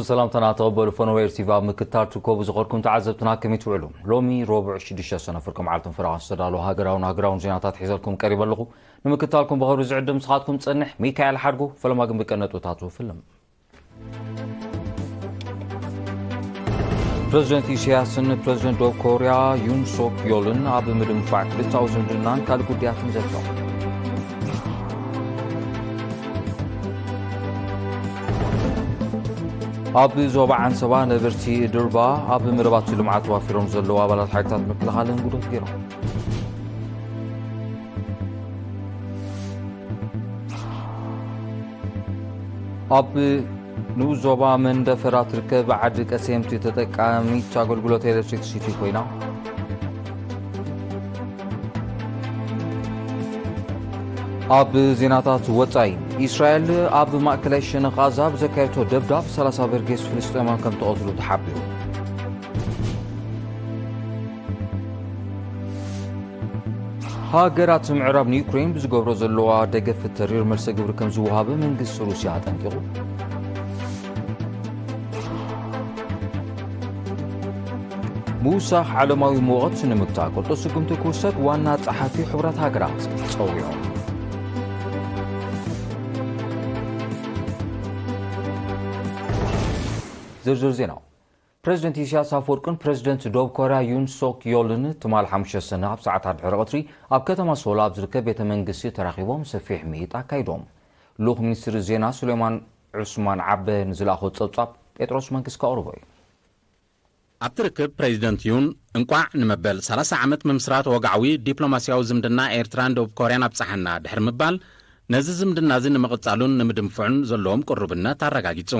ሰላምታና ተቐበሉ። ፈነወ ኤር ቲቪ ኣብ ምክትታል ትርከቡ ዝኸርኩም ተዓዘብትና ከመይ ትውዕሉ? ሎሚ ረቡዕ ሽዱሽተ ሰነ ፍርቂ መዓልትን ፈረቓን ዝተዳለወ ሃገራውን ሃገራውን ዜናታት ሒዘልኩም ቀሪበ ኣለኹ። ንምክትታልኩም ብኽብሪ ዝዕድም ንስኻትኩም ጸንሕ ሚካኤል ሓድጉ። ፈለማ ግን ብቀነጥብታቱ ፍልም። ፕረዚደንት ኢሳያስን ፕረዚደንት ደቡብ ኮርያ ዩን ሶክ ዮልን ኣብ ምድንፋዕ ክልተኣዊ ዝምድናን ካልእ ጉዳያትን ዘትዮም። ኣብ ዞባ ዓንሰባ ነበርቲ ድርባ ኣብ መደባት ልምዓት ተዋፊሮም ዘለዉ ኣባላት ሓይልታት ምክልኻል እንጉዶት ገይሮም። ኣብ ንኡስ ዞባ መንደፈራ ትርከብ ዓዲ ቀሰምቲ ተጠቃሚት ኣገልግሎት ኤሌክትሪክሲቲ ኮይና። ኣብ ዜናታት ወጻኢ፣ ኢስራኤል ኣብ ማእከላይ ሸነኽ ጋዛ ብዘካየደቶ ደብዳብ ሰላሳ በርጌስ ፍልስጤማውያን ከም ተቐትሉ ተሓቢሩ። ሃገራት ምዕራብ ንዩክሬን ብዝገብሮ ዘለዋ ደገፍ ተሪር መልሰ ግብሪ ከም ዝወሃብ መንግስቲ ሩስያ ኣጠንቂቑ። ምውሳኽ ዓለማዊ ሙቐት ንምግታእ ቅልጡፍ ስጉምቲ ክውሰድ ዋና ጸሓፊ ሕቡራት ሃገራት ጸዊዖም። ዝርዝር ዜናው። ፕረዚደንት ኢሳያስ ኣፈወርቅን ፕረዚደንት ደቡብ ኮርያ ዩን ሶክ ዮልን ትማል ሓሙሽተ ሰነ ኣብ ሰዓታት ድሕሪ ቀትሪ ኣብ ከተማ ሶል ኣብ ዝርከብ ቤተ መንግስቲ ተራኺቦም ሰፊሕ ምይይጥ ኣካይዶም። ልኡኽ ሚኒስትሪ ዜና ሱሌማን ዑስማን ዓበ ንዝለኣኾ ጸብጻብ ጴጥሮስ መንግስ ከቕርቦ እዩ። ኣብቲ ርክብ ፕረዚደንት ዩን እንቋዕ ንመበል ሰላሳ ዓመት ምምስራት ወግዓዊ ዲፕሎማስያዊ ዝምድና ኤርትራን ደቡብ ኮርያን ኣብጽሓና ድሕሪ ምባል፣ ነዚ ዝምድና እዚ ንምቕጻሉን ንምድንፍዑን ዘለዎም ቅሩብነት ኣረጋጊጹ።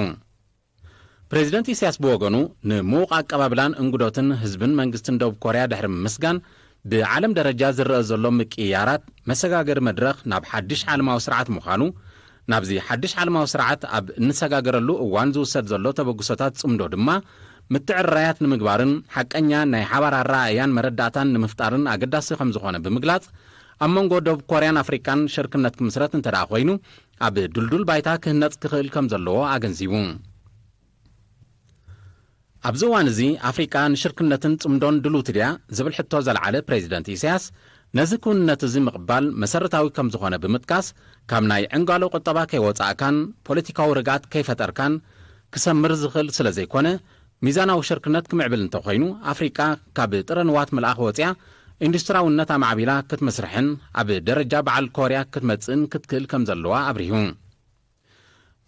ፕረዚደንት ኢሳያስ ብወገኑ፣ ንምዉቕ ኣቀባብላን እንግዶትን ህዝብን መንግስትን ደቡብ ኮርያ ድሕሪ ምምስጋን፣ ብዓለም ደረጃ ዝረአ ዘሎ ምቅይያራት መሰጋገሪ መድረኽ ናብ ሓድሽ ዓለማዊ ስርዓት ምዃኑ፣ ናብዚ ሓድሽ ዓለማዊ ስርዓት ኣብ እንሰጋገረሉ እዋን ዝውሰድ ዘሎ ተበግሶታት ጽምዶ ድማ ምትዕርራያት ንምግባርን ሓቀኛ ናይ ሓባር ኣረኣእያን መረዳእታን ንምፍጣርን ኣገዳሲ ከም ዝኾነ ብምግላጽ፣ ኣብ መንጎ ደቡብ ኮርያን ኣፍሪቃን ሽርክነት ክምስረት እንተ ደኣ ኮይኑ፣ ኣብ ድልዱል ባይታ ክህነጽ ክኽእል ከም ዘለዎ ኣገንዚቡ። ኣብዚ እዋን እዚ ኣፍሪቃ ንሽርክነትን ጽምዶን ድልውቲ ድያ ዝብል ሕቶ ዘልዓለ ፕረዚደንት ኢሳያስ፣ ነዚ ክውንነት እዚ ምቕባል መሰረታዊ ከም ዝኾነ ብምጥቃስ፣ ካብ ናይ ዕንጋሎ ቁጠባ ከይወጻእካን ፖለቲካዊ ርግኣት ከይፈጠርካን ክሰምር ዝኽእል ስለ ዘይኮነ፣ ሚዛናዊ ሽርክነት ክምዕብል እንተኾይኑ፣ ኣፍሪቃ ካብ ጥረ ንዋት ምልኣኽ ወጺኣ ኢንዱስትራውነት ኣማዕቢላ ክትምስርሕን ኣብ ደረጃ በዓል ኮርያ ክትመጽእን ክትክእል ከም ዘለዋ ኣብሪሁ።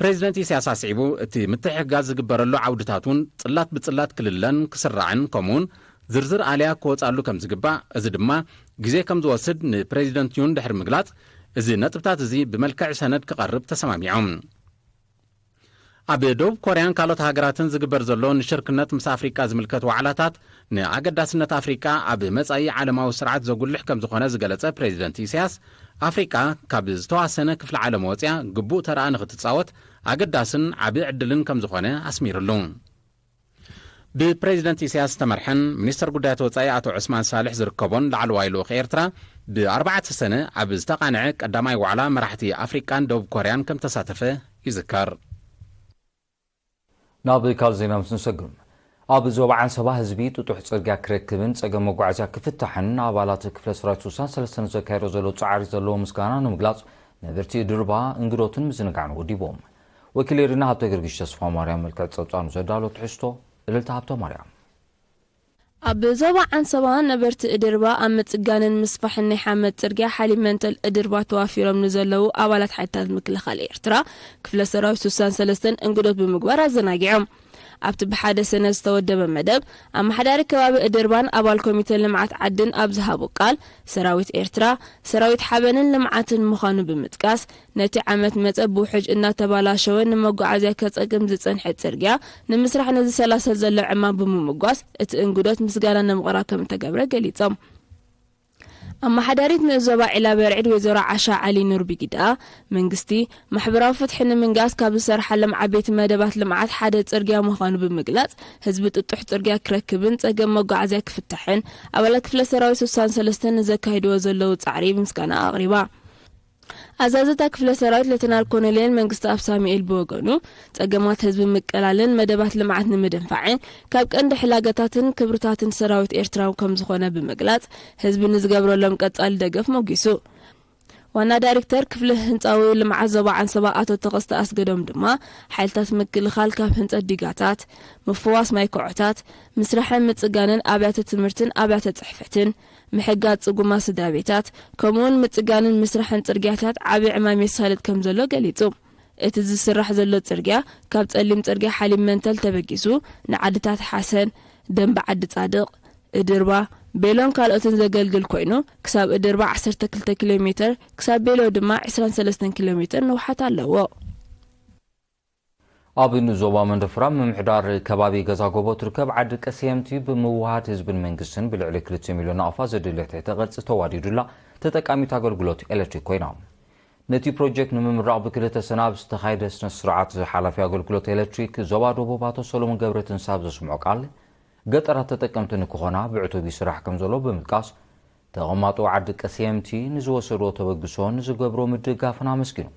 ፕረዚደንት ኢሳያስ ኣስዒቡ፣ እቲ ምትሕግጋዝ ዝግበረሉ ዓውድታት እውን ጽላት ብጽላት ክልለን ክስራዕን ከምኡውን ዝርዝር ኣልያ ክወጻሉ ከም ዝግባእ፣ እዚ ድማ ግዜ ከም ዝወስድ ንፕረዚደንት ዩን ድሕሪ ምግላጽ፣ እዚ ነጥብታት እዚ ብመልክዕ ሰነድ ክቐርብ ተሰማሚዖም። ኣብ ደቡብ ኮርያን ካልኦት ሃገራትን ዝግበር ዘሎ ንሽርክነት ምስ ኣፍሪቃ ዝምልከት ዋዕላታት ንኣገዳስነት ኣፍሪቃ ኣብ መጻኢ ዓለማዊ ስርዓት ዘጉልሕ ከም ዝኾነ ዝገለጸ ፕረዚደንት ኢሳያስ፣ ኣፍሪቃ ካብ ዝተዋሰነ ክፍለ ዓለም ወጽያ ግቡእ ተራኣ ንኽትጻወት ኣገዳስን ዓቢ ዕድልን ከም ዝኾነ ኣስሚርሉ። ብፕረዚደንት ኢሳያስ ዝተመርሐን ሚኒስተር ጉዳያት ወጻኢ ኣቶ ዑስማን ሳልሕ ዝርከቦን ላዕለዋይ ልኡኽ ኤርትራ፣ ብኣርባዕተ ሰነ ኣብ ዝተቓንዐ ቀዳማይ ዋዕላ መራሕቲ ኣፍሪቃን ደቡብ ኮርያን ከም ተሳተፈ ይዝከር። ናብ ካልእ ዜና ምስ ንሰግም፣ ኣብ ዞባ ዓንሰባ ህዝቢ ጥጡሕ ጽርግያ ክረክብን ጸገም መጓዓዝያ ክፍታሕን ኣባላት ክፍለ ሰራዊት ስሳን ሰለስተን ዘካየዶ ዘሎ ጻዕሪ ዘለዎ ምስጋና ንምግላጽ ነበርቲ ድርባ እንግዶትን ምዝንጋዕን ወዲቦም። ወኪል ኤሪና ሃብተ ገርግሽ ተስፋ ማርያም መልክዕ ጸብጻብ ዘዳሎ ትሕዝቶ። እልልታ ሃብተ ማርያም። ኣብ ዞባ ዓንሰባ ነበርቲ እድርባ ኣብ ምጽጋንን ምስፋሕን ናይ ሓመድ ጽርግያ ሓሊብ መንጠል እድርባ ተዋፊሮም ንዘለዉ ኣባላት ሓይልታት ምክልኻል ኤርትራ ክፍለ ሰራዊት ስሳን ሰለስተን እንግዶት ብምግባር ኣዘናጊዖም። ኣብቲ ብሓደ ሰነ ዝተወደበ መደብ፣ ኣመሓዳሪ ከባቢ እድርባን ኣባል ኮሚተ ልምዓት ዓድን ኣብ ዝሃቦ ቃል፣ ሰራዊት ኤርትራ ሰራዊት ሓበንን ልምዓትን ምዃኑ ብምጥቃስ፣ ነቲ ዓመት መጸ ብውሕጅ እናተባላሸወ ንመጓዓዝያ ከጸግም ዝጸንሐ ጽርግያ ንምስራሕ ነዚ ሰላሰል ዘሎ ዕማም ብምምጓስ፣ እቲ እንግዶት ምስጋና ንምቕራብ ከም እተገብረ ገሊጾም። ኣመሓዳሪት ንኡስ ዞባ ዒላ በርዒድ ወይዘሮ ዓሻ ዓሊ ኑር ብጊዳ፣ መንግስቲ ማሕበራዊ ፍትሒ ንምንጋስ ካብ ዝሰርሓሎም ዓበይቲ መደባት ልምዓት ሓደ ጽርግያ ምዃኑ ብምግላጽ፣ ህዝቢ ጥጡሕ ጽርግያ ክረክብን ጸገም መጓዓዝያ ክፍታሕን ኣባላት ክፍለ ሰራዊት ስሳን ሰለስተን ንዘካይድዎ ዘለዉ ጻዕሪ ምስጋና ኣቕሪባ። ኣዛዚ እታ ክፍለ ሰራዊት ሌተናል ኮሎኔል መንግስተኣብ ሳሙኤል ብወገኑ፣ ጸገማት ህዝቢ ምቅላልን መደባት ልምዓት ንምድንፋዕን ካብ ቀንዲ ሕላገታትን ክብርታትን ሰራዊት ኤርትራ ከም ዝኾነ ብምግላጽ፣ ህዝቢ ንዝገብረሎም ቀጻሊ ደገፍ ሞጊሱ። ዋና ዳይሬክተር ክፍሊ ህንጻዊ ልምዓት ዞባ ዓንሰባ ኣቶ ተኸስተ ኣስገዶም ድማ፣ ሓይልታት ምክልኻል ካብ ህንጸት ዲጋታት፣ ምፍዋስ ማይ ኮዖታት፣ ምስራሕን ምጽጋንን ኣብያተ ትምህርትን ኣብያተ ጽሕፈትን፣ ምሕጋዝ ጽጉማት ስድራ ቤታት፣ ከምኡውን ምጽጋንን ምስራሕን ጽርግያታት ዓቢ ዕማም የሳልጥ ከም ዘሎ ገሊጹ። እቲ ዝስራሕ ዘሎ ጽርግያ ካብ ጸሊም ጽርግያ ሓሊብ መንተል ተበጊሱ ንዓድታት ሓሰን፣ ደንበ ዓዲ ጻድቕ፣ እድርባ፣ ቤሎን ካልኦትን ዘገልግል ኮይኑ፣ ክሳብ እድርባ ዓሰርተ ክልተ ኪሎ ሜተር፣ ክሳብ ቤሎ ድማ ዕስራን ሰለስተን ኪሎ ሜተር ንውሓት ኣለዎ። ኣብ ንኡስ ዞባ መንደፈራ ምምሕዳር ከባቢ ገዛ ጎቦ ትርከብ ዓዲ ቀስየምቲ ብምውሃድ ህዝብን መንግስትን ብልዕሊ ክልተ ሚልዮን ናቕፋ ዘድልዮ ትሕተ ቅርጺ ተዋዲዱላ ተጠቃሚት ኣገልግሎት ኤሌክትሪክ ኮይና። ነቲ ፕሮጀክት ንምምራቕ ብክልተ ሰነ ኣብ ዝተኻየደ ስነ ስርዓት ሓላፊ ኣገልግሎት ኤሌክትሪክ ዞባ ደቡብ ኣቶ ሰሎሞን ገብረትንሳብ ዘስምዖ ቃል፣ ገጠራት ተጠቀምቲ ንክኾና ብዕቱብ ይስራሕ ከም ዘሎ ብምጥቃስ፣ ተቐማጦ ዓዲ ቀስየምቲ ንዝወሰድዎ ተበግሶን ዝገብሮ ምድጋፍን ኣመስጊኑ።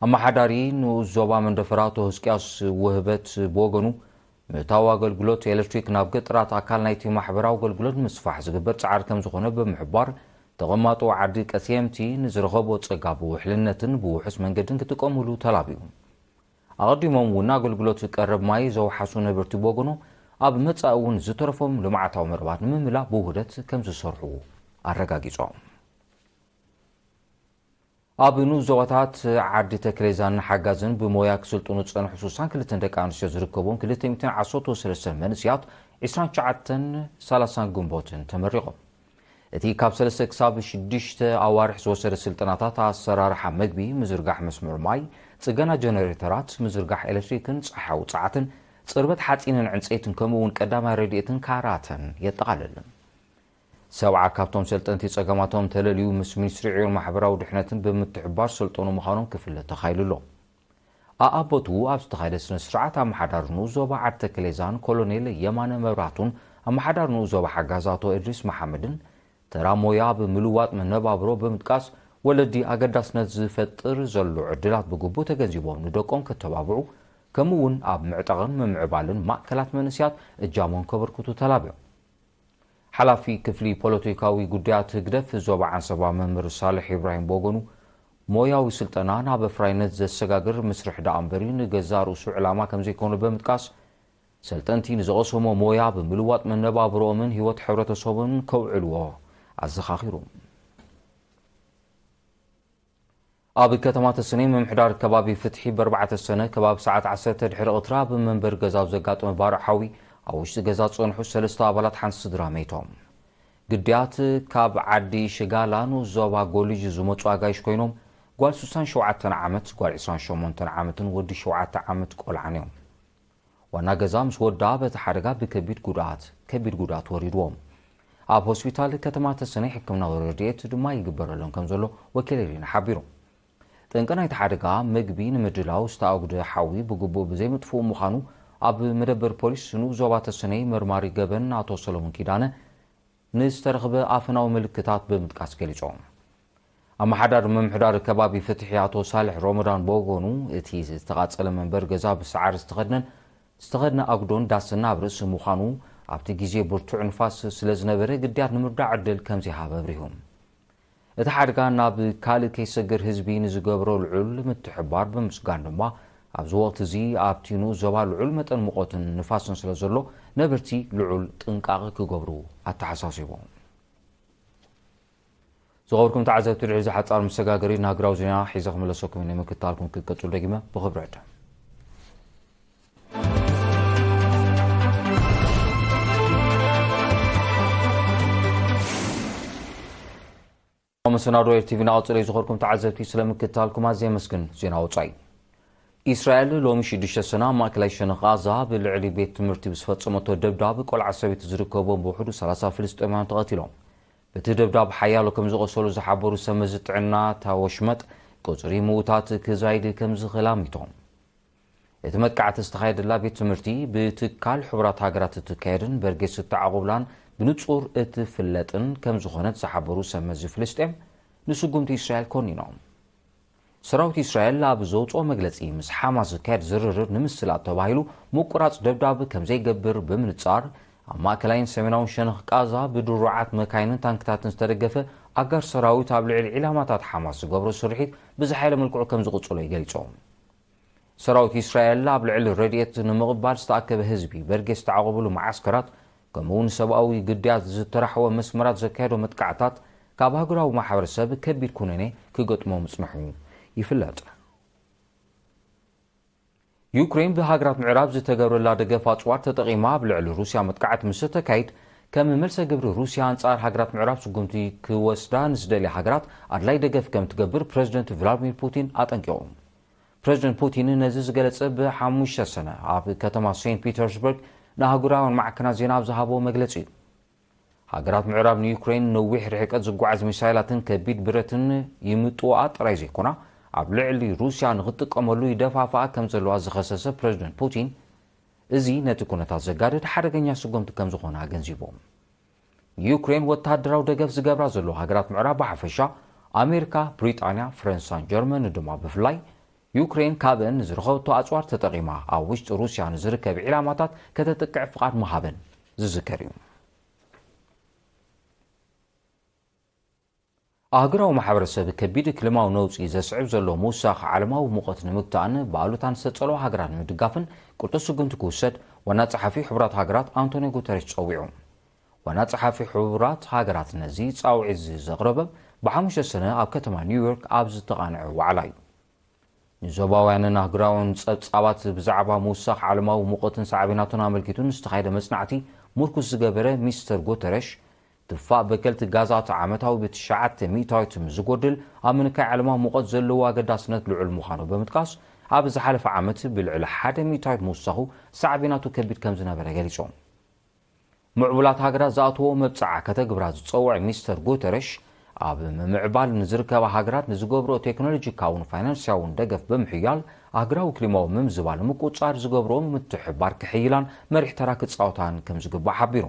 ኣመሓዳሪ ንኡስ ዞባ መንደፈራ ኣቶ ህዝቅያስ ውህበት ብወገኑ፣ ምእታው ኣገልግሎት ኤሌክትሪክ ናብ ገጠራት ኣካል ናይቲ ማሕበራዊ ኣገልግሎት ንምስፋሕ ዝግበር ጻዕሪ ከም ዝኾነ ብምሕባር፣ ተቐማጦ ዓዲ ቀስየምቲ ንዝረኸቦ ጸጋ ብውሕልነትን ብውሑስ መንገድን ክጥቀሙሉ ተላብዩ። ኣቐዲሞም እውን ኣገልግሎት ቀረብ ማይ ዘውሓሱ ነበርቲ ብወገኖም፣ ኣብ መጻኢ እውን ዝተረፎም ልምዓታዊ መደባት ንምምላእ ብውህደት ከም ዝሰርሑ ኣረጋጊጾም። ኣብ ንኡስ ዞባታት ዓዲ ተክሌዛን ሓጋዝን ብሞያ ክስልጥኑ ዝጸንሑ ስሳን ክልተን ደቂ ኣንስትዮ ዝርከብዎም ክልተ ሚእትን ዓሰርተ ሰለስተን መንእስያት ዕስራን ትሽዓተን ሰላሳን ግንቦትን ተመሪቖም። እቲ ካብ ሰለስተ ክሳብ ሽዱሽተ ኣዋርሕ ዝወሰደ ስልጠናታት ኣሰራርሓ መግቢ፣ ምዝርጋሕ መስመር ማይ፣ ጽገና ጀነሬተራት፣ ምዝርጋሕ ኤሌክትሪክን ጸሓዊ ጸዓትን፣ ጽርበት ሓጺንን ዕንጸይትን ከምኡ እውን ቀዳማይ ረድኤትን ካራተን የጠቓልል። ሰብዓ ካብቶም ሰልጠንቲ ጸገማቶም ተለልዩ ምስ ሚኒስትሪ ዕዮን ማሕበራዊ ድሕነትን ብምትሕብባር ሰልጠኑ ምዃኖም ክፍለጥ ተኻኢሉ ኣሎ። ኣኣቦቱ ኣብ ዝተኻየደ ስነ ስርዓት ኣመሓዳሪ ንኡስ ዞባ ዓዲ ተክሌዛን ኮሎኔል የማነ መብራህቱን ኣመሓዳሪ ንኡስ ዞባ ሓጋዝ ኣቶ እድሪስ መሓመድን ተራ ሞያ ብምልዋጥ መነባብሮ ብምጥቃስ ወለዲ ኣገዳስነት ዝፈጥር ዘሎ ዕድላት ብግቡእ ተገንዚቦም ንደቆም ከተባብዑ ከምኡ እውን ኣብ ምዕጣቕን ምምዕባልን ማእከላት መንእስያት እጃሞም ከበርክቱ ተላብዮም። ሓላፊ ክፍሊ ፖለቲካዊ ጉዳያት ህግደፍ ዞባ ዓንሰባ መምህር ሳልሕ ኢብራሂም ብወገኑ፣ ሞያዊ ስልጠና ናብ ኣፍራይነት ዘሰጋግር ምስርሕ ደኣ እምበሪ ንገዛእ ርእሱ ዕላማ ከም ዘይኮነ ብምጥቃስ፣ ሰልጠንቲ ንዝቐሰሞ ሞያ ብምልዋጥ መነባብሮኦምን ህይወት ሕብረተሰቦምን ከውዕልዎ ኣዘኻኺሩ። ኣብ ከተማ ተሰነይ ምምሕዳር ከባቢ ፍትሒ በርባዕተ ሰነ ከባቢ ሰዓት ዓሰርተ ድሕሪ ቐትሪ ኣብ መንበሪ ገዛ ኣብ ዘጋጠመ ባርዕ ሓዊ ኣብ ውሽጢ ገዛ ዝጸንሑ ሰለስተ ኣባላት ሓንቲ ስድራ መይቶም። ግዳያት ካብ ዓዲ ሽጋላ ንኡስ ዞባ ጎልጅ ዝመጹ ኣጋይሽ ኮይኖም ጓል ስሳን ሸውዓተን ዓመት፣ ጓል ዕስራን ሸሞንተን ዓመትን ወዲ ሸውዓተ ዓመት ቆልዓን እዮም። ዋና ገዛ ምስ ወዳ በቲ ሓደጋ ብከቢድ ጉድኣት ከቢድ ጉድኣት ወሪድዎም። ኣብ ሆስፒታል ከተማ ተሰነይ ሕክምናዊ ረድኤት ድማ ይግበረሎም ከም ዘሎ ወኪል ኤሪና ሓቢሩ። ጠንቂ ናይቲ ሓደጋ መግቢ ንምድላው ዝተኣጉደ ሓዊ ብግቡእ ብዘይምጥፍኡ ምዃኑ ኣብ መደበር ፖሊስ ንኡስ ዞባ ተሰነይ መርማሪ ገበን ኣቶ ሰሎሞን ኪዳነ ንዝተረኽበ ኣፈናዊ ምልክታት ብምጥቃስ ገሊጾም። ኣመሓዳሪ ምምሕዳር ከባቢ ፍትሒ ኣቶ ሳልሕ ሮመዳን ብወገኑ፣ እቲ ዝተቓጸለ መንበሪ ገዛ ብሰዓሪ ዝተኸድነን ዝተኸድነ ኣጉዶን ዳስን ኣብ ርእሲ ምዃኑ፣ ኣብቲ ግዜ ብርቱዕ ንፋስ ስለ ዝነበረ ግዳያት ንምርዳእ ዕድል ከም ዘይሃበ ኣብሪሁ። እቲ ሓደጋ ናብ ካልእ ከይሰግር ህዝቢ ንዝገብሮ ልዑል ምትሕብባር ብምስጋን ድማ፣ ኣብዚ ወቕቲ እዚ ኣብቲ ንኡስ ዞባ ልዑል መጠን ሙቐትን ንፋስን ስለ ዘሎ፣ ነበርቲ ልዑል ጥንቃቐ ክገብሩ ኣተሓሳሲቡ። ዝኸበርኩም ተዓዘብቲ፣ ድሕሪ እዚ ሓጻር መሰጋገሪ ንሃገራዊ ዜና ሒዘ ክምለሰኩም እየ። ንምክትታልኩም ክቀጽሉ ደጊመ ብኽብሪ ዕድም። መሰናዶ ኤር ቲቪ እናቐጸለ እዩ። ዝኸበርኩም ተዓዘብቲ፣ ስለ ምክትታልኩም ኣዝየ የመስግን። ዜና ወጻኢ። ኢስራኤል ሎሚ ሽዱሽተ ሰነ ኣብ ማእከላይ ሸነኽ ቓዛ ብልዕሊ ቤት ትምህርቲ ብዝፈጸመቶ ደብዳብ፣ ቆልዓ ሰበይቲ ዝርከቦም ብውሕዱ ሰላሳ ፍልስጤማውያን ተቐቲሎም። በቲ ደብዳብ ሓያሎ ከም ዝቖሰሉ ዝሓበሩ ሰብ መዚ ጥዕና እታ ወሽመጥ፣ ቁጽሪ ምዉታት ክዛይድ ከም ዝኽእል ኣሚቶም። እቲ መጥቃዕቲ ዝተኻየደላ ቤት ትምህርቲ ብትካል ሕቡራት ሃገራት እትካየድን በርጌስ እተዓቑብላን ብንጹር እትፍለጥን ከም ዝኾነት ዝሓበሩ ሰብ መዚ ፍልስጤም፣ ንስጉምቲ እስራኤል ኮኒኖም። ሰራዊት እስራኤል ኣብ ዘውፅኦ መግለፂ፣ ምስ ሓማስ ዝካየድ ዝርርብ ንምስላጥ ተባሂሉ ምቁራፅ ደብዳብ ከም ዘይገብር ብምንፃር፣ ኣብ ማእከላይን ሰሜናውን ሸነኽ ቃዛ ብድሩዓት መካይንን ታንክታትን ዝተደገፈ ኣጋር ሰራዊት ኣብ ልዕሊ ዒላማታት ሓማስ ዝገብሮ ስርሒት ብዝሓየለ መልክዑ ከም ዝቕፅሎ እዩ ገሊፆም። ሰራዊት እስራኤል ኣብ ልዕሊ ረድኤት ንምቕባል ዝተኣከበ ህዝቢ በርጌስ ዝተዓቖብሉ መዓስከራት፣ ከምኡውን ሰብኣዊ ግዳያት ዝተራሕወ መስመራት ዘካየዶ መጥቃዕታት፣ ካብ ሃገራዊ ማሕበረሰብ ከቢድ ኩነኔ ክገጥሞ ምጽንሑ ይፍለጥ። ዩክሬን ብሃገራት ምዕራብ ዝተገብረላ ደገፍ ኣጽዋር ተጠቒማ ኣብ ልዕሊ ሩስያ መጥቃዕቲ ምስ ተካይድ፣ ከም መልሰ ግብሪ ሩስያ ኣንጻር ሃገራት ምዕራብ ስጉምቲ ክወስዳ ንዝደልያ ሃገራት ኣድላይ ደገፍ ከም ትገብር ፕረዚደንት ቭላድሚር ፑቲን ኣጠንቂቑ። ፕረዚደንት ፑቲን ነዚ ዝገለጸ ብሓሙሽተ ሰነ ኣብ ከተማ ሴንት ፒተርስበርግ ንኣህጉራውያን ማዕከናት ዜና ኣብ ዝሃቦ መግለጺ እዩ። ሃገራት ምዕራብ ንዩክሬን ነዊሕ ርሕቀት ዝጓዓዝ ሚሳይላትን ከቢድ ብረትን ይምጥዋ ጥራይ ዘይኮና፣ ኣብ ልዕሊ ሩስያ ንኽትጥቀመሉ ይደፋፍኣ ከም ዘለዋ ዝኸሰሰ ፕረዚደንት ፑቲን፣ እዚ ነቲ ኩነታት ዘጋድድ ሓደገኛ ስጉምቲ ከም ዝኾነ ኣገንዚቡ። ንዩክሬን ወተሃደራዊ ደገፍ ዝገብራ ዘለዋ ሃገራት ምዕራብ ብሓፈሻ፣ ኣሜሪካ፣ ብሪጣንያ፣ ፈረንሳን ጀርመንን ድማ ብፍላይ፣ ዩክሬን ካብአን ንዝረኸበቶ ኣጽዋር ተጠቒማ ኣብ ውሽጢ ሩስያ ንዝርከብ ዒላማታት ከተጥቅዕ ፍቓድ ምሃበን ዝዝከር እዩ። ኣህጉራዊ ማሕበረሰብ ከቢድ ክሊማዊ ነውጺ ዘስዕብ ዘሎ ምውሳኽ ዓለማዊ ሙቐት ንምግታእን ብኣሉታን ዝተጸልዋ ሃገራት ንምድጋፍን ቁርጡስ ስጉምቲ ክውሰድ ዋና ጸሓፊ ሕቡራት ሃገራት ኣንቶኒዮ ጉተሬሽ ጸዊዑ። ዋና ጸሓፊ ሕቡራት ሃገራት ነዚ ጻውዒት እዚ ዘቕረበ ብሓሙሽተ ሰነ ኣብ ከተማ ኒውዮርክ ኣብ ዝተቓንዐ ዋዕላ እዩ። ንዞባውያንን ኣህጉራውን ጸብጻባት ብዛዕባ ምውሳኽ ዓለማዊ ሙቐትን ሳዕቤናቱን ኣመልኪቱ ንዝተኻየደ መጽናዕቲ ምርኩስ ዝገበረ ሚስተር ጉተረሽ፣ ትፋእ በከልቲ ጋዛት ዓመታዊ ብትሽዓተ ሚእታዊት ምስ ዝጎድል፣ ኣብ ምንካይ ዓለማዊ ሙቐት ዘለዎ ኣገዳስነት ልዑል ምዃኑ ብምጥቃስ፣ ኣብ ዝሓለፈ ዓመት ብልዕሊ ሓደ ሚእታዊት ምውሳኹ ሳዕቤናቱ ከቢድ ከም ዝነበረ ገሊጹ። ምዕቡላት ሃገራት ዝኣትዎ መብጽዓ ከተግብራ ዝጸውዐ ሚስተር ጉተረሽ፣ ኣብ ምምዕባል ንዝርከባ ሃገራት ንዝገብርኦ ቴክኖሎጂካውን ፋይናንስያውን ደገፍ ብምሕያል፣ ኣህጉራዊ ክሊማዊ ምምዝባል ንምቁጽጻር ዝገብርኦ ምትሕብባር ክሕይላን መሪሕ ተራ ክጻወታን ከም ዝግባእ ሓቢሩ።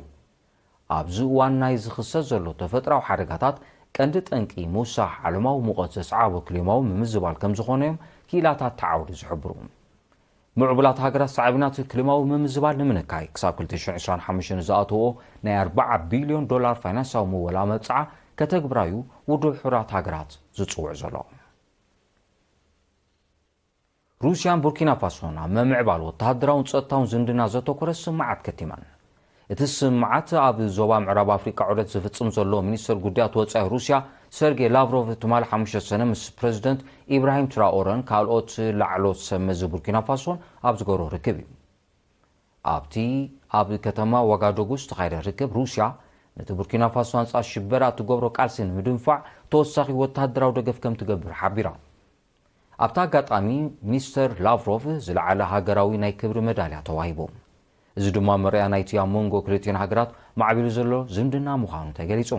ኣብዚ እዋን ናይ ዝኽሰት ዘሎ ተፈጥራዊ ሓደጋታት ቀንዲ ጠንቂ ምውሳኽ ዓለማዊ ሙቐት ዘስዓቦ ክሊማዊ ምምዝባል ከም ዝኾነ እዮም ክኢላታት ተዓውዲ ዝሕብሩ። ምዕቡላት ሃገራት ሳዕቤናት ክሊማዊ ምምዝባል ንምንካይ ክሳብ ክልተ ሽሕን ዕስራን ሓሙሽተን ዝኣተዎ ናይ ኣርባዓ ቢልዮን ዶላር ፋይናንሳዊ ምወላ መብጽዓ ከተግብራዩ ውድብ ሕቡራት ሃገራት ዝጽውዕ ዘሎ። ሩስያን ቡርኪና ፋሶን ኣብ ምምዕባል ወተሃደራውን ጸጥታውን ዝምድና ዘተኮረ ስምዓት ከቲመን። እቲ ስምዓት ኣብ ዞባ ምዕራብ ኣፍሪቃ ዑደት ዝፍጽም ዘሎ ሚኒስተር ጉዳያት ወጻኢ ሩስያ ሰርጌይ ላቭሮቭ ትማሊ ሓሙሽተ ሰነ ምስ ፕረዚደንት ኢብራሂም ትራኦረን ካልኦት ላዕሎት ሰብ መዚ ቡርኪና ፋሶን ኣብ ዝገበሮ ርክብ እዩ። ኣብቲ ኣብ ከተማ ዋጋዶጉ ዝተኻየደ ርክብ ሩስያ ነቲ ቡርኪና ፋሶ ኣንጻር ሽበራ እትገብሮ ቃልሲ ንምድንፋዕ ተወሳኺ ወተሃደራዊ ደገፍ ከም ትገብር ሓቢራ። ኣብቲ ኣጋጣሚ ሚስተር ላቭሮቭ ዝለዓለ ሃገራዊ ናይ ክብሪ መዳልያ ተዋሂቡ። እዚ ድማ መርኣያ ናይቲ ኣብ መንጎ ክልቲኤን ሃገራት ማዕቢሉ ዘሎ ዝምድና ምዃኑ ተገሊጹ።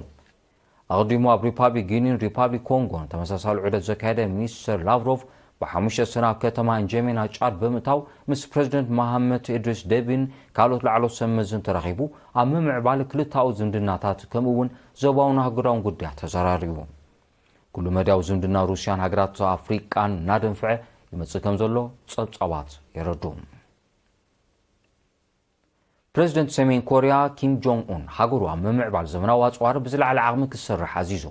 ኣቐዲሙ ኣብ ሪፓብሊክ ጊኒን ሪፓብሊክ ኮንጎን ተመሳሳሊ ዑደት ዘካየደ ሚስተር ላቭሮቭ ብሓሙሽተ ሰነ ኣብ ከተማ እንጀሜና ጫድ ብምእታው ምስ ፕረዚደንት መሃመት ኢድሪስ ደቢን ካልኦት ላዕሎት ሰብ መዝን ተራኺቡ ኣብ ምምዕባል ክልታኡ ዝምድናታት ከምኡ እውን ዞባውን ኣህጉራውን ጉዳያት ተዘራሪቡ። ኩሉ መዳያዊ ዝምድና ሩስያን ሃገራት ኣፍሪቃን እናደንፍዐ ይመጽእ ከም ዘሎ ጸብጻባት የረድኡ። ፕረዚደንት ሰሜን ኮርያ ኪም ጆንግ ኡን ሃገሩ ኣብ ምምዕባል ዘመናዊ ኣጽዋር ብዝለዓለ ዓቕሚ ክትሰርሕ ኣዚዙ።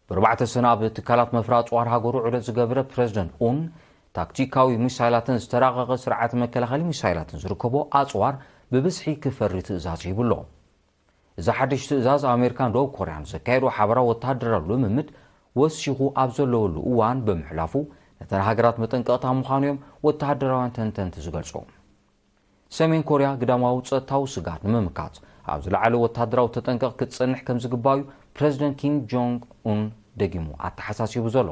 ብኣርባዕተ ሰነ ኣብ ትካላት መፍረ ኣጽዋር ሃገሩ ዑደት ዝገበረ ፕረዚደንት ኡን፣ ታክቲካዊ ሚሳይላትን ዝተራቐቐ ስርዓት መከላኸሊ ሚሳይላትን ዝርከቦ ኣጽዋር ብብዝሒ ክፈሪ ትእዛዝ ሂቡ ኣሎ። እዚ ሓድሽ ትእዛዝ ኣሜሪካን ደቡብ ኮርያን ዘካየዶ ሓበራዊ ወተሃደራዊ ልምምድ ወሲኹ ኣብ ዘለወሉ እዋን ብምሕላፉ፣ ነተን ሃገራት መጠንቀቕታ ምዃኑ እዮም ወተሃደራውያን ተንተንቲ ዝገልጹ። ሰሜን ኮርያ ግዳማዊ ጸጥታዊ ስግኣት ንምምካት ኣብ ዝለዓለ ወተሃደራዊ ተጠንቀቕ ክትጸንሕ ከም ዝግባእ እዩ ፕረዚደንት ኪም ጆንግ ኡን ደጊሙ ኣተሓሳሲቡ ዘሎ።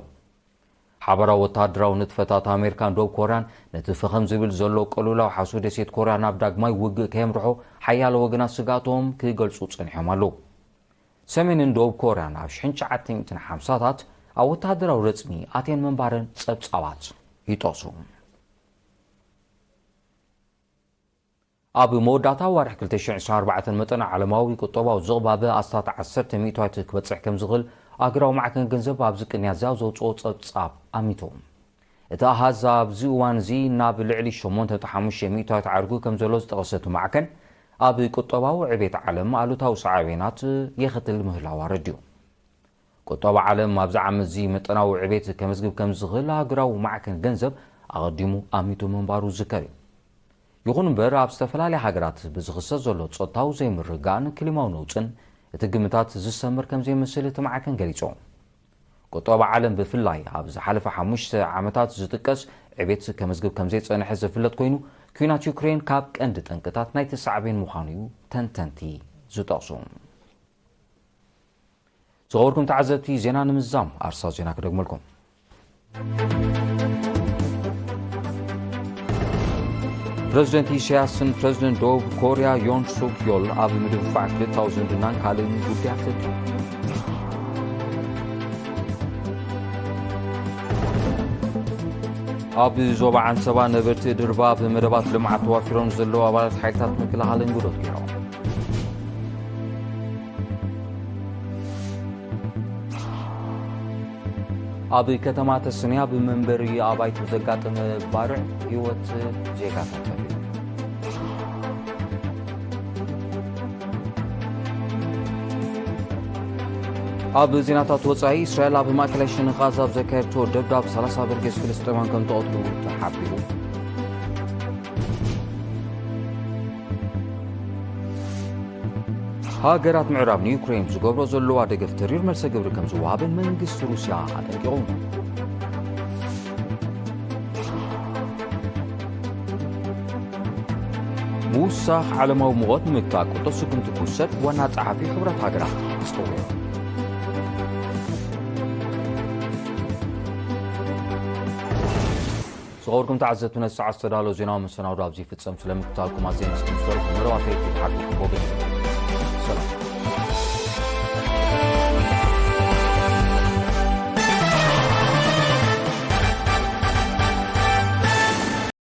ሓበራዊ ወተሃደራዊ ንጥፈታት ኣሜሪካን ደቡብ ኮርያን ነቲ ፈኸም ዝብል ዘሎ ቅልውላው ሓሱ ደሴት ኮርያ ናብ ዳግማይ ውግእ ከየምርሖ ሓያሎ ወገናት ስግኣቶም ክገልጹ ጸኒሖም ኣለዉ። ሰሜንን ደቡብ ኮርያን ኣብ ሽሕን ትሽዓተ ሚእትን ሓምሳታት ኣብ ወተሃደራዊ ረጽሚ ኣትየን ምንባረን ጸብጻባት ይጠቕሱ። ኣብ መወዳእታ ዋርሒ ክልተ ሽሕን ዕስራን ኣርባዕተን መጠን ዓለማዊ ቁጠባዊ ዝቕባበ ኣስታት ዓሰርተ ሚእታዊት ክበጽሕ ከም ዝኽእል ኣህጉራዊ ማዕከን ገንዘብ ኣብዚ ቅንያት ዝያው ዘውጽኦ ጸብጻብ ኣሚቱ። እቲ ኣሃዝ ኣብዚ እዋን እዚ ናብ ልዕሊ ሸሞንተ ነጥቢ ሓሙሽተ ሚእታዊት ዓርጉ ከም ዘሎ ዝጠቐሰ እቲ ማዕከን፣ ኣብ ቁጠባዊ ዕቤት ዓለም ኣሉታዊ ሳዕቤናት የኸትል ምህላው ኣረዲኡ። ቁጠባ ዓለም ኣብዚ ዓመት እዚ መጠናዊ ዕቤት ከመዝግብ ከም ዝኽእል ኣህጉራዊ ማዕከን ገንዘብ ኣቐዲሙ ኣሚቱ ምንባሩ ዝዝከር እዩ። ይኹን እምበር፣ ኣብ ዝተፈላለያ ሃገራት ብዝኽሰት ዘሎ ጾታዊ ዘይምርግጋእን ክሊማዊ ነውጽን እቲ ግምታት ዝሰምር ከም ዘይመስል እቲ ማዕከን ገሊጹ። ቁጠባ ዓለም ብፍላይ ኣብ ዝሓለፈ ሓሙሽተ ዓመታት ዝጥቀስ ዕቤት ከመዝግብ ከም ዘይጸንሐ ዝፍለጥ ኮይኑ፣ ኲናት ዩክሬን ካብ ቀንዲ ጠንቅታት ናይቲ ሳዕቤን ምዃኑ እዩ ተንተንቲ ዝጠቕሱ። ዝኸበርኩም ተዓዘብቲ፣ ዜና ንምዝዛም ኣርሳ ዜና ክደግመልኩም። ፕረዚደንት ኢሳያስን ፕረዚደንት ደቡብ ኮርያ ዮን ሱክ ዮል ኣብ ምድንፋዕ ክልታዊ ዝምድናን ካልእን ጉዳያት ተቲዩ። ኣብ ዞባ ዓንሰባ ነበርቲ ድርባ ብመደባት ልምዓት ተዋፊሮም ዘለዉ ኣባላት ሓይልታት ምክልኻልን ጉዶት ገይሮም። ኣብ ከተማ ተስንያ ብመንበሪ ኣባይቲ ዘጋጠመ ባርዕ ህይወት ዜጋታት ጠፊኡ። ኣብ ዜናታት ወጻኢ፣ እስራኤል ኣብ ማእከላይ ሸነኽ ጋዛ ኣብ ዘካየድቶ ደብዳብ ሰላሳ በርጌስ ፍልስጤማውያን ከም ተቐትሉ ተሓቢሩ። ሃገራት ምዕራብ ንዩክሬን ዝገብሮ ዘለዋ ደገፍ ተሪር መልሰ ግብሪ ከም ዝወሃበን መንግስቲ ሩስያ ኣጠንቂቑ። ምውሳኽ ዓለማዊ ሙቐት ንምግታእ ቁርጠ ስጉምቲ ክውሰድ ዋና ጸሓፊ ሕቡራት ሃገራት ጸዊዑ። ዝኸበርኩም ተዓዘብቲ፣ ነቲ ሰዓት ዝተዳለወ ዜናዊ መሰናዶ ኣብዚ ይፍጸም። ስለምክታልኩም ኣዝየ ኣመስግን። ዝነበርኩም መደባት ኤርትራ ሓቂ ጽቡቕ። ሰላም።